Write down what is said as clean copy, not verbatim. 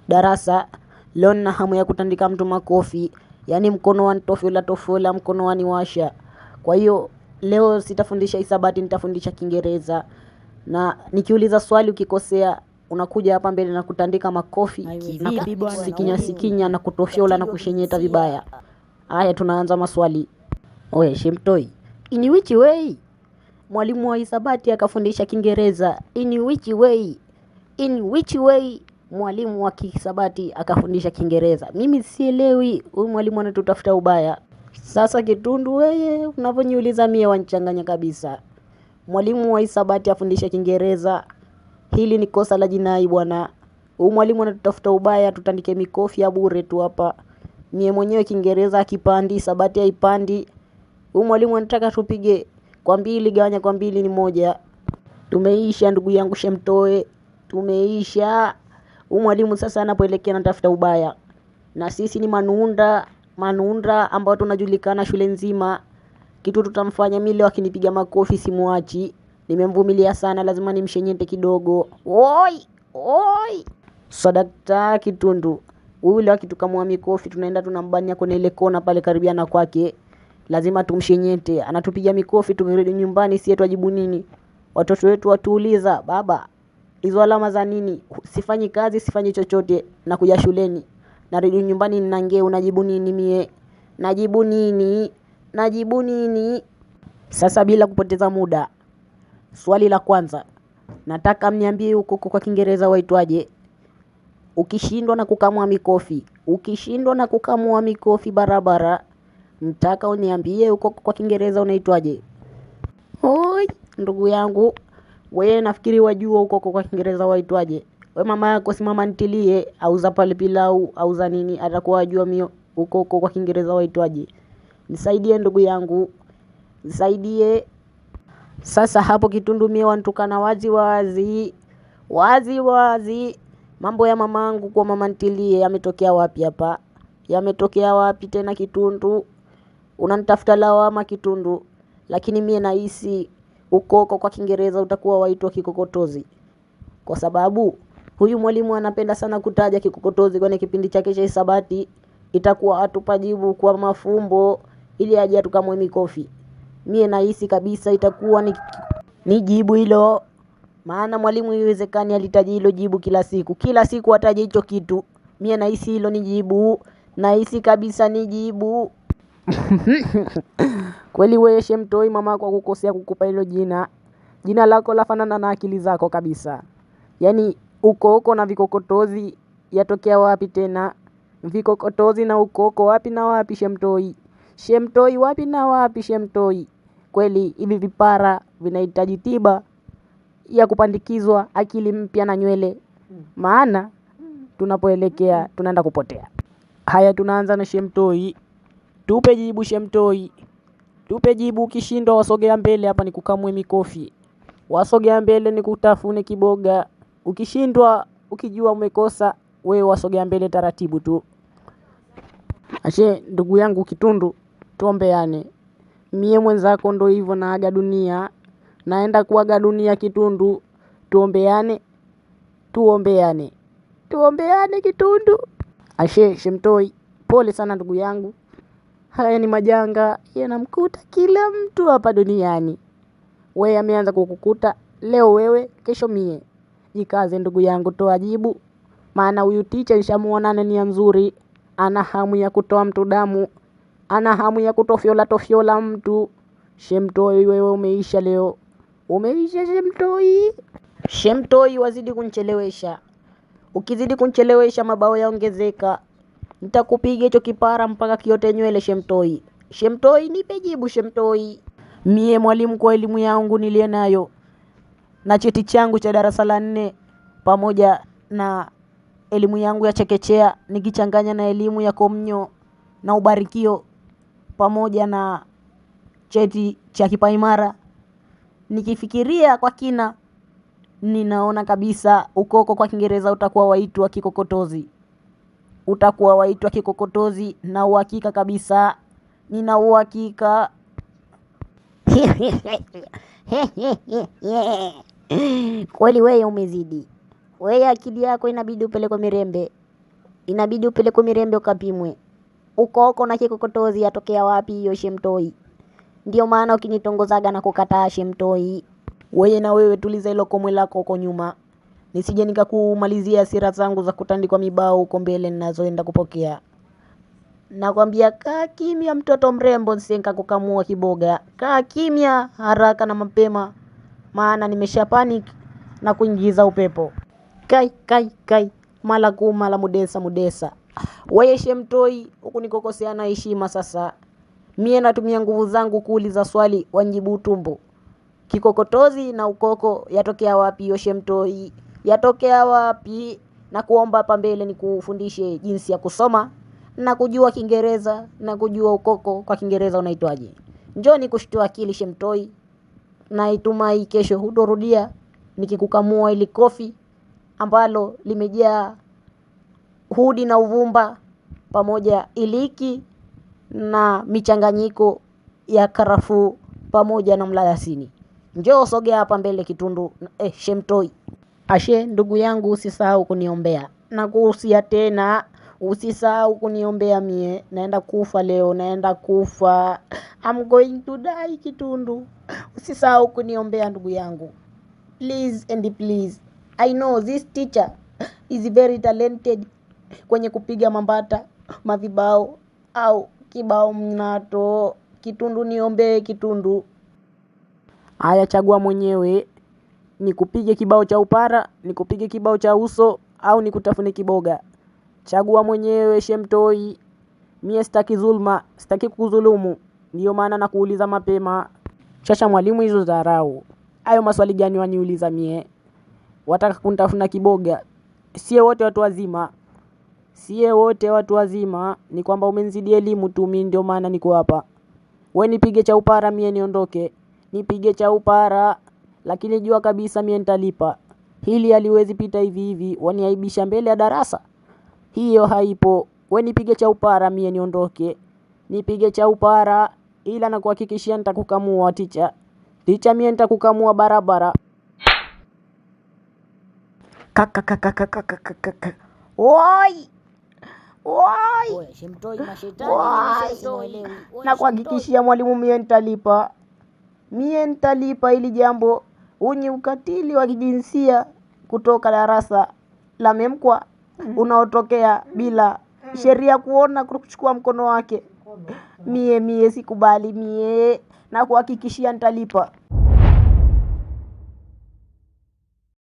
Darasa leo nina hamu ya kutandika mtu makofi, yaani mkono wanitofyola tofyola, mkono waniwasha. Kwa hiyo leo sitafundisha hisabati, nitafundisha Kiingereza. Na nikiuliza swali ukikosea, unakuja hapa mbele na kutandika makofi na Kivipi bwana? kusikinya sikinya na kutofyola na Ukatili wa kushenyeta kijinsia. vibaya. Haya, tunaanza maswali. Oye Shemtoi, in which way mwalimu wa hisabati akafundisha Kiingereza? In which way? In which way mwalimu wa hisabati akafundisha Kiingereza? Mimi sielewi, huyu mwalimu anatutafuta ubaya. Sasa Kitundu, weye unavyoniuliza mie wanichanganya kabisa. Mwalimu wa hisabati afundisha Kiingereza, hili ni kosa la jinai bwana. Huyu mwalimu anatutafuta ubaya, tutandike mikofi ya bure tu hapa. Mie mwenyewe Kiingereza akipandi, hisabati haipandi. Huyu mwalimu anataka tupige kwa mbili, gawanya kwa mbili ni moja. Tumeisha ndugu yangu Shemtoe, tumeisha. Huyu mwalimu sasa anapoelekea anatafuta ubaya, na sisi ni manunda, manunda ambao tunajulikana shule nzima. Kitu tutamfanya mimi leo, akinipiga makofi simuachi. Nimemvumilia sana, lazima nimshenyete kidogo. Oi oi, sadakta Kitundu huyu leo akitukamua mikofi, tunaenda tunambania kwenye ile kona pale karibia na kwake, lazima tumshenyete. Anatupiga mikofi, tukirudi nyumbani sie twajibu nini? Watoto wetu watuuliza, baba, hizo alama za nini? Sifanyi kazi, sifanyi chochote, na kuja shuleni narudi nyumbani nina ngeu, najibu nini mie? Najibu nini? Najibu nini? Sasa bila kupoteza muda, swali la kwanza nataka mniambie huko kwa Kiingereza waitwaje? Ukishindwa na kukamua mikofi, ukishindwa na kukamua mikofi barabara, nataka uniambie huko kwa Kiingereza unaitwaje? Oi, ndugu yangu, wewe nafikiri wajua huko kwa Kiingereza waitwaje? We mama yako si mama ntilie, auza pale pilau, auza nini, atakuwa ajua mio huko huko kwa Kiingereza waitwaje? Nisaidie ndugu yangu, nisaidie. Sasa hapo Kitundu mie wantukana wazi wazi wazi wazi. Mambo ya mamangu kwa mama ntilie yametokea wapi hapa? Yametokea wapi tena Kitundu? Unanitafuta lawama Kitundu, lakini mie nahisi ukoko kwa Kiingereza utakuwa waitwa kikokotozi, kwa sababu huyu mwalimu anapenda sana kutaja kikokotozi kwenye kipindi chake cha hisabati. Itakuwa atupa jibu kwa mafumbo ili aje atukamwe mikofi. Mie nahisi kabisa itakuwa ni jibu hilo, maana mwalimu iwezekani alitaji hilo jibu kila siku, kila siku ataje hicho kitu. Mie nahisi hilo ni jibu, nahisi kabisa ni jibu. Kweli wewe Shemtoi, mama kwa kukosea kukupa hilo jina. Jina lako lafanana na akili zako kabisa. Yaani uko huko na vikokotozi yatokea wapi tena? Vikokotozi na ukoko wapi na wapi Shemtoi? Shemtoi wapi na wapi Shemtoi? Kweli hivi vipara vinahitaji tiba ya kupandikizwa akili mpya na nywele, maana tunapoelekea tunaenda kupotea. Haya, tunaanza na Shemtoi. Tupe jibu Shemtoi, tupe jibu. Ukishindwa wasogea mbele hapa nikukamue mikofi, wasogea mbele nikutafune kiboga. Ukishindwa, ukijua umekosa, wewe wasogea mbele taratibu tu. Ashe ndugu yangu Kitundu, tuombeane. Mie mwenzako ndo hivyo, naaga dunia, naenda kuaga dunia Kitundu. Tuombeane, tuombeane, tuombeane Kitundu. Ashe Shemtoi, pole sana ndugu yangu. Haya ni majanga yanamkuta kila mtu hapa duniani. Wewe ameanza kukukuta leo wewe, kesho mie. Jikaze ndugu yangu, toa jibu, maana huyu ticha nishamuona ana nia nzuri, ana hamu ya kutoa mtu damu, ana hamu ya kutofyola tofyola mtu. Shemtoi, wewe umeisha leo, umeisha Shemtoi. Shemtoi, wazidi kunchelewesha. Ukizidi kunchelewesha mabao yaongezeka. Nitakupiga hicho kipara mpaka kiote nywele Shemtoi. Shemtoi, nipe jibu Shemtoi. Mie mwalimu, kwa elimu yangu niliye nayo na cheti changu cha darasa la nne pamoja na elimu yangu ya chekechea nikichanganya na elimu ya komnyo na ubarikio pamoja na cheti cha kipaimara, nikifikiria kwa kina, ninaona kabisa ukoko kwa Kiingereza utakuwa waitwa kikokotozi, utakuwa waitwa kikokotozi, na uhakika kabisa, nina uhakika. Kweli wewe umezidi, wewe akili yako inabidi upelekwe Mirembe. Inabidi upelekwe Mirembe ukapimwe. Ukoko na kikokotozi yatokea wapi hiyo Shemtoi? Ndio maana ukinitongozaga na kukataa Shemtoi. Weye na wewe tuliza ilo komwe lako huko nyuma, nisije nikakumalizia hasira zangu za kutandikwa mibao huko mbele ninazoenda kupokea. Nakwambia kaa kimya mtoto mrembo, nisije nikakukamua kiboga. Kaa kimya haraka na mapema, maana nimesha panic na kuingiza upepo. Kai kai kai, mala kuma la mudesa mudesa. Weye Shemtoi, huku nikokoseana heshima sasa. Mie natumia nguvu zangu kuuliza swali, wanjibu utumbo. Kikokotozi na ukoko yatokea wapi hiyo Shemtoi? Yatokea wapi? Na kuomba hapa mbele nikufundishe jinsi ya kusoma na kujua Kiingereza na kujua ukoko kwa Kiingereza unaitwaje. Njoo nikushtua akili Shemtoi, na itumai kesho hutorudia nikikukamua ili kofi ambalo limejaa hudi na uvumba pamoja iliki na michanganyiko ya karafuu pamoja na mdalasini. Njoo sogea hapa mbele Kitundu, Shemtoi. Ashe ndugu yangu, usisahau kuniombea. Nakuhusia tena, usisahau kuniombea mie. Naenda kufa leo, naenda kufa. I'm going to die Kitundu. Usisahau kuniombea ndugu yangu. Please and please. I know this teacher is very talented kwenye kupiga mambata, mavibao au kibao mnato. Kitundu niombee Kitundu. Haya, chagua mwenyewe, nikupige kibao cha upara, nikupige kibao cha uso au nikutafune kiboga. Chagua mwenyewe Shemtoi. Mie sitaki dhulma, sitaki kukudhulumu. Ndiyo maana nakuuliza mapema. Chacha mwalimu, hizo dharau. Hayo maswali gani waniuliza mie? Wataka kunitafuna kiboga? Sie wote watu wazima. Sie wote watu wazima, ni kwamba umenizidi elimu tu, mimi ndio maana niko hapa. We nipige cha upara mie niondoke. Nipige cha upara, lakini jua kabisa mie nitalipa. Hili haliwezi pita hivi hivi, waniaibisha mbele ya darasa. Hiyo haipo. We nipige cha upara mie niondoke. Nipige cha upara, ila nakuhakikishia nitakukamua ticha. Ticha mie nitakukamua barabara. Kaka kaka kaka kaka kaka. Oi! Oi! Oya Shemtoi, mashetani Wai! simuelewi. Oya Na kuhakikishia mwalimu mie nitalipa. Mie nitalipa hili jambo. Huu ni ukatili wa kijinsia kutoka darasa la Memkwa unaotokea bila sheria kuona kuchukua mkono wake. Mie sikubali mie, na kuhakikishia nitalipa.